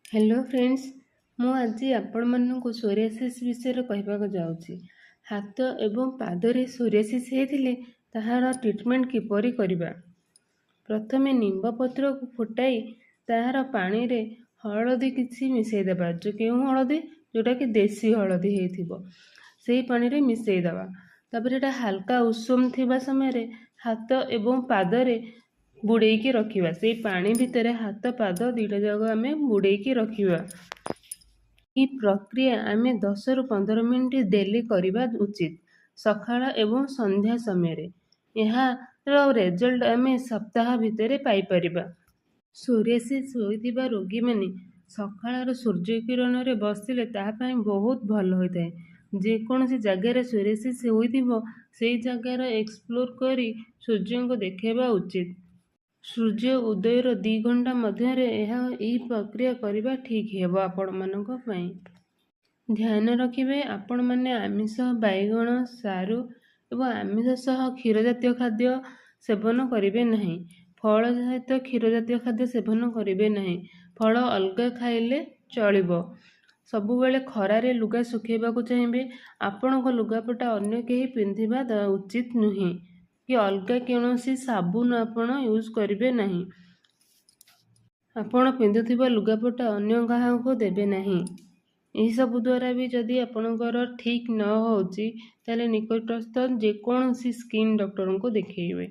Hello friends, ମୁଁ ଆଜି ଆପଣମାନଙ୍କୁ ସୋରିଆସିସ୍ ବିଷୟରେ କହିବାକୁ ଯାଉଛି। ହାତ ଏବଂ ପାଦରେ ସୋରିଆସିସ୍ ହେଇଥିଲେ ତାହାର ଟ୍ରିଟମେଣ୍ଟ କିପରି କରିବା। ପ୍ରଥମେ ନିମ୍ବ ପତ୍ରକୁ ଫୁଟାଇ ତାହାର ପାଣିରେ ହଳଦୀ କିଛି ମିଶାଇ ଦେବା। ଯେଉଁ କେଉଁ ହଳଦୀ? ଯେଉଁଟାକି ଦେଶୀ ହଳଦୀ ହେଇଥିବ, ସେଇ ପାଣିରେ ମିଶାଇ ଦେବା। ତାପରେ ଏଇଟା ହାଲକା ଉଷୁମ ଥିବା ସମୟରେ ହାତ ଏବଂ ପାଦରେ ବୁଡ଼େଇକି ରଖିବା। ସେଇ ପାଣି ଭିତରେ ହାତ ପାଦ ଦୁଇଟା ଯାକ ଆମେ ବୁଡ଼େଇକି ରଖିବା। ଏହି ପ୍ରକ୍ରିୟା ଆମେ 10ରୁ 15 ମିନିଟ୍ ଡେଲି କରିବା ଉଚିତ, ସକାଳ ଏବଂ ସନ୍ଧ୍ୟା ସମୟରେ। ଏହାର ରେଜଲ୍ଟ ଆମେ ସପ୍ତାହ ଭିତରେ ପାଇପାରିବା। ସୋରିଆସିସ୍ ହୋଇଥିବା ରୋଗୀମାନେ ସକାଳର ସୂର୍ଯ୍ୟ କିରଣରେ ବସିଲେ ତାହା ପାଇଁ ବହୁତ ଭଲ ହୋଇଥାଏ। ଯେକୌଣସି ଜାଗାରେ ସୋରିଆସିସ୍ ହୋଇଥିବ, ସେଇ ଜାଗାର ଏକ୍ସପୋଜ୍ କରି ସୂର୍ଯ୍ୟଙ୍କୁ ଦେଖାଇବା ଉଚିତ। ସୂର୍ଯ୍ୟ ଉଦୟର 2 ଘଣ୍ଟା ମଧ୍ୟରେ ଏହି ପ୍ରକ୍ରିୟା କରିବା ଠିକ୍ ହେବ ଆପଣମାନଙ୍କ ପାଇଁ। ଧ୍ୟାନ ରଖିବେ, ଆପଣମାନେ ଆମିଷ, ବାଇଗଣ, ସାରୁ ଏବଂ ଆମିଷ ସହ କ୍ଷୀର ଜାତୀୟ ଖାଦ୍ୟ ସେବନ କରିବେ ନାହିଁ। ଫଳ ସହିତ କ୍ଷୀର ଜାତୀୟ ଖାଦ୍ୟ ସେବନ କରିବେ ନାହିଁ। ଫଳ ଅଲଗା ଖାଇଲେ ଚଳିବ। ସବୁବେଳେ ଖରାରେ ଲୁଗା ଶୁଖାଇବାକୁ ଚାହିଁବେ। ଆପଣଙ୍କ ଲୁଗାପଟା ଅନ୍ୟ କେହି ପିନ୍ଧିବା ଉଚିତ ନୁହେଁ କି ଅଲଗା କୌଣସି ସାବୁନ ଆପଣ ୟୁଜ୍ କରିବେ ନାହିଁ। ଆପଣ ପିନ୍ଧୁଥିବା ଲୁଗାପଟା ଅନ୍ୟ କାହାକୁ ଦେବେ ନାହିଁ। ଏହିସବୁ ଦ୍ୱାରା ବି ଯଦି ଆପଣଙ୍କର ଠିକ୍ ନ ହେଉଛି, ତାହେଲେ ନିକଟସ୍ଥ ଯେକୌଣସି ସ୍କିନ୍ ଡକ୍ଟରଙ୍କୁ ଦେଖାଇବେ।